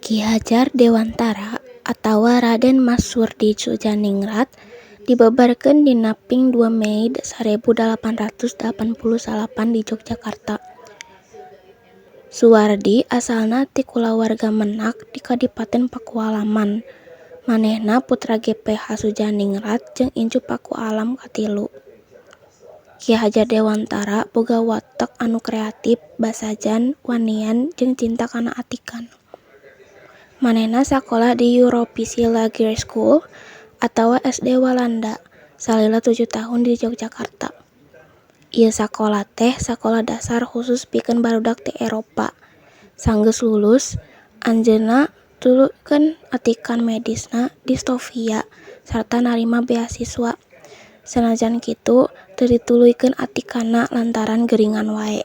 Ki Hajar Dewantara atawa Raden Mas Soewardi Soedjaningrat dibabarkeun dina ping 2 Mei 1889 di Yogyakarta. Soewardi asalna ti kulawarga menak di Kadipaten Pakualaman. Manehna putra GPH Soedjaningrat jeung incu Paku Alam III. Ki Hajar Dewantara boga watek anu kreatif, basajan, wanian jeung cinta kana atikan. Manehna sakola di Europese Lagere School atawa SD Walanda salila 7 tahun di Yogyakarta. Ieu sakola teh sakola dasar husus pikeun barudak ti Eropa. Sanggeus lulus, anjeunna nuluykeun atikan medisna di Stovia sarta narima beasiswa. Sanajan kitu, teu dituluykeun atikanna lantaran geringan wae.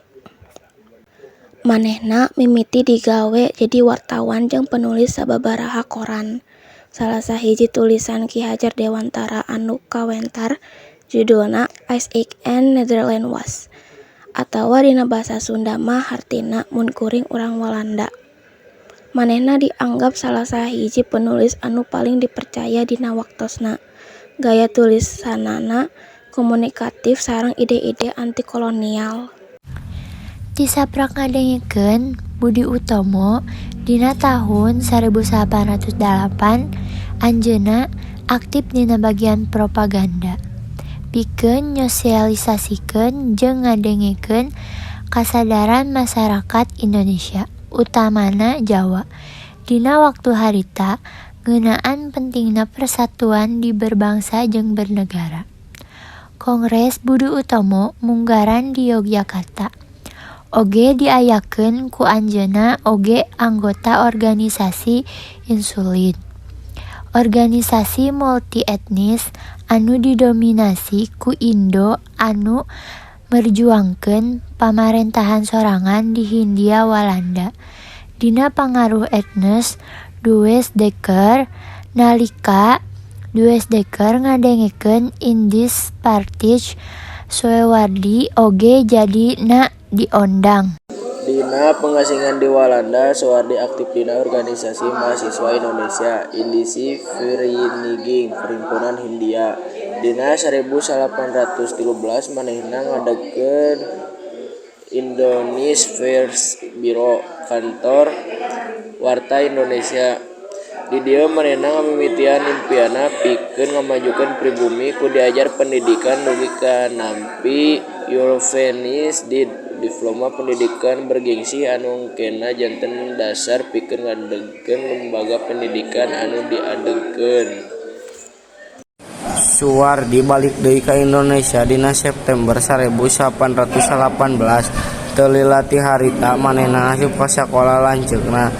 Manehna mimiti digawe jadi wartawan jeung penulis sababaraha koran. Salah sahiji tulisan Ki Hajar Dewantara anu kawentar judulna Als ik een Nederlander was, atawa dina basa Sunda mah hartina Mun Kuring Urang Walanda. Manehna dianggap salah sahiji penulis anu paling dipercaya dina waktosna. Gaya tulisanana komunikatif sareng ide-ide antikolonial. Ti saprak ngadengekeun Budi Utomo dina tahun 1908 anjeunna aktif dina bagian propaganda pikeun nyosialisasikeun jeung ngadengekeun kasadaran masarakat Indonesia, utamana Jawa, dina waktu harita ngeunaan pentingna persatuan di berbangsa jeung bernegara. Kongres Budi Utomo munggaran di Yogyakarta oge diayakeun ku anjeunna oge anggota Organisasi Insulinde, organisasi multietnis anu didominasi ku Indo anu merjuangkeun pamarentahan sorangan di Hindia Walanda. Dina pangaruh Ernest Duits Dekker, nalika Duits Dekker ngadengekeun Indische Partij, Soewardi oge jadina diondang. Dina pangasingan di Walanda, Soewardi aktif dina Organisasi Mahasiswa Indonesia Indische Vereeniging (Perhimpunan Hindia). Dina 1913 manehna ngadegkeun Indonesisch Pers Bureau, kantor warta Indonesia. Di dieu manehna ngamimitian impianna pikeun ngamajukeun pribumi ku diajar pendidikan dugi ka nampi Europeanische Diploma Pendidikan bergengsi anu engkena janten dasar pikeun ngadegkeun lembaga pendidikan anu diadegkeun. Soewardi balik deui ka Indonesia dina September 1918. Teu lila ti harita manehna asup ka sakola lanceukna.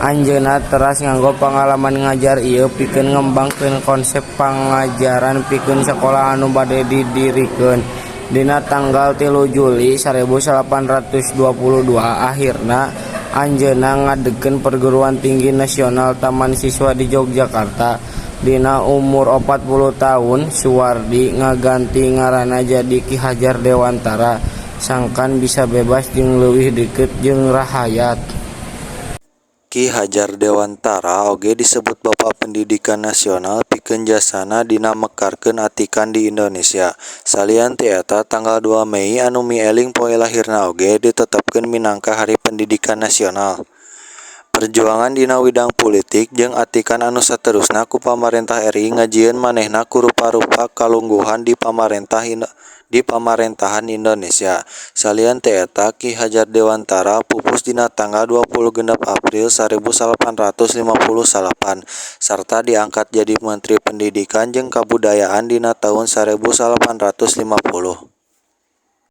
Anjeunna teras nganggo pangalaman ngajar ieu pikeun ngembangkeun konsep pangajaran pikeun sakola anu bade didirikeun. Dina tanggal 3 Juli 1922 akhirna anjeunna ngadegkeun Perguruan Tinggi Nasional Taman Siswa di Yogyakarta. Dina umur 40 taun Soewardi ngaganti ngaranna jadi Ki Hajar Dewantara sangkan bisa bebas jeung leuwih deukeut jeung rahayat. Ki Hajar Dewantara oge disebut Bapak Pendidikan Nasional pikeun jasana dina mekarkeun atikan di Indonesia. Salian ti eta, tanggal 2 Mei anu mieling poe lahirna oge ditetepkeun minangka Hari Pendidikan Nasional. Perjuangan dina widang pulitik jeung atikan anu saterusna ku pamarentah RI ngajieun manehna ku rupa-rupa kalungguhan di pamarentahan Indonesia. Salian ti eta, Ki Hajar Dewantara pupus dina tanggal 26 April 1959 sarta diangkat jadi Menteri Pendidikan jeung Kabudayaan dina taun 1950.